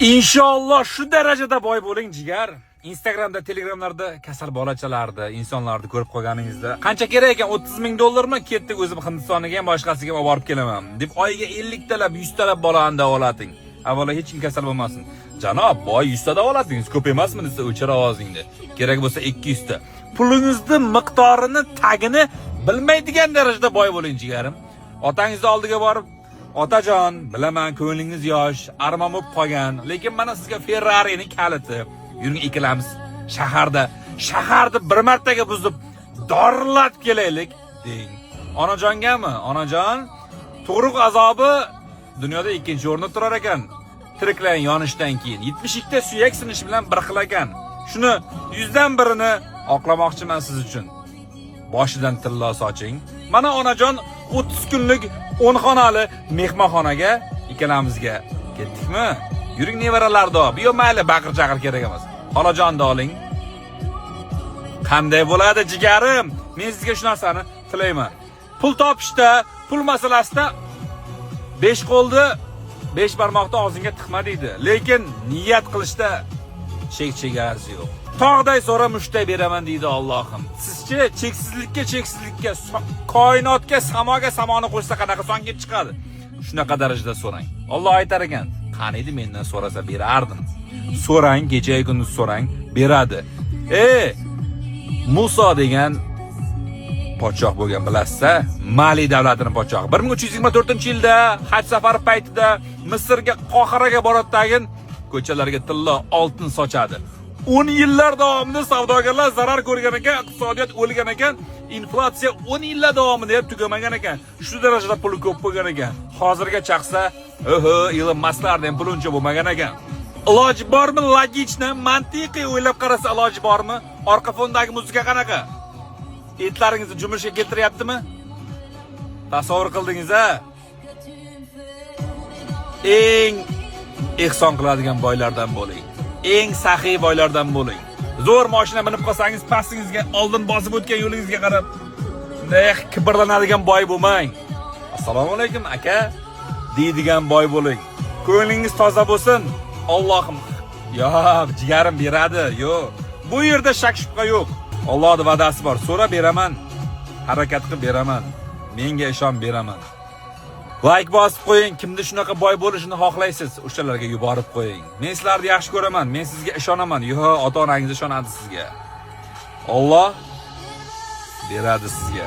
Inshaalloh shu darajada boy bo'ling, jigar. Instagramda, Telegramlarda kasal bolachalarni, insonlarni ko'rib qolganingizda, qancha kerak ekan, 30 ming dollarmi? Ketdik, o'zim Hindistoniga ham, boshqasiga ham olib borib kelaman deb oyiga 50 talab, 100 talab bolani davolating. Avvalo hech kim kasal bo'lmasin. Janob, boy, 100 ta davolatingiz ko'p emasmi desa, o'chir ovozingni. Kerak bo'lsa 200 ta. Pulingizni miqdorini, tagini bilmaydigan darajada boy bo'ling, jigarim. Otangizni oldiga borib, "Otajon, bilaman, ko'nglingiz yosh, armon bo'lib qolgan, lekin mana sizga Ferrari'ning kaliti. Yuring, ikkalamiz shaharda, shaharni bir martaga buzib, dorillatib kelaylik", deng. Onajongami? Onajon, tug'ruq azobi dunyoda ikkinchi o'rinda turar ekan. Tiriklar yonishdan keyin 72 ta suyak sinishi bilan bir xil ekan. Shuni 100 dan birini oqlamoqchiman siz uchun. Boshidan tillo soching. Mana, onajon, 30 kunlik 10 xonali mehmonxonaga ikkalamizga ketdikmi? Yuring, nevaralarni olib. Yo, mayli, baqir chaqir kerak emas. Xolajonni oling. Qanday bo'ladi, jigarim? Men sizga shu narsani tilayman. Pul topishda, pul masalasida besh qo'lni, besh barmoqni og'zingga tiqma deydi. Lekin niyat qilishda chek chegarasi yo'q. Tog'day so'ra, mushtday beraman deydi Allohim. Sizchi cheksizlikka cheksizlikka, koinotga, samoga samoni qo'shsa qanaqa son kelib chiqadi? Shunaqa darajada so'rang. Alloh aytar ekan, qani edi mendan so'rasa berardim. So'rang, kecha kunduz so'rang, beradi. E, Muso degan podshoh bo'lgan, bilasiz-a? Mali davlatini podshohi. 1324-yilda haj safari paytida Misrga, Qohiraga boradi, tagin ko'chalarga tillo, oltin sochadi. 10 yillar davomida savdogarlar zarar ko'rgan ekan, iqtisodiyot o'lgan ekan, inflyatsiya 10 yillar davomida ham tugamagan ekan. Shu darajada puli ko'p bo'lgan ekan. Hozirga chaqsa, oho, Ilon Masklarning ham puli uncha bo'lmagan ekan. Iloji bormi, логично, mantiqiy o'ylab qarasa, iloji bormi? Orqa fondagi muzika qanaqa? Etlaringizni jumishga keltiryaptimi? Tasavvur qildingiz a? Eng ehson qiladigan boylardan bo'ling. Eng saxiy boylardan bo'ling. Zo'r mashina minib qolsangiz, pastingizga, oldin bosib o'tgan yo'lingizga qarab, bunday kibrlanadigan boy bo'lmang. "Assalomu alaykum, aka", deydigan boy bo'ling. Ko'nglingiz toza bo'lsin. Allohim, yo, jigarim, beradi. Yo'q. Bu yerda shak shubha yo'q. Allohning va'dasi bor. So'ra, beraman. Harakat qilib beraman. Menga ishon, beraman. Like bosib qo'ying. Kimda shunaqa boy bo'lishini xohlaysiz, o'shalarga yuborib qo'ying. Men sizlarni yaxshi ko'raman. Men sizga ishonaman. Yo'q, ota-onangiz ishonadi sizga. Alloh beradi sizga.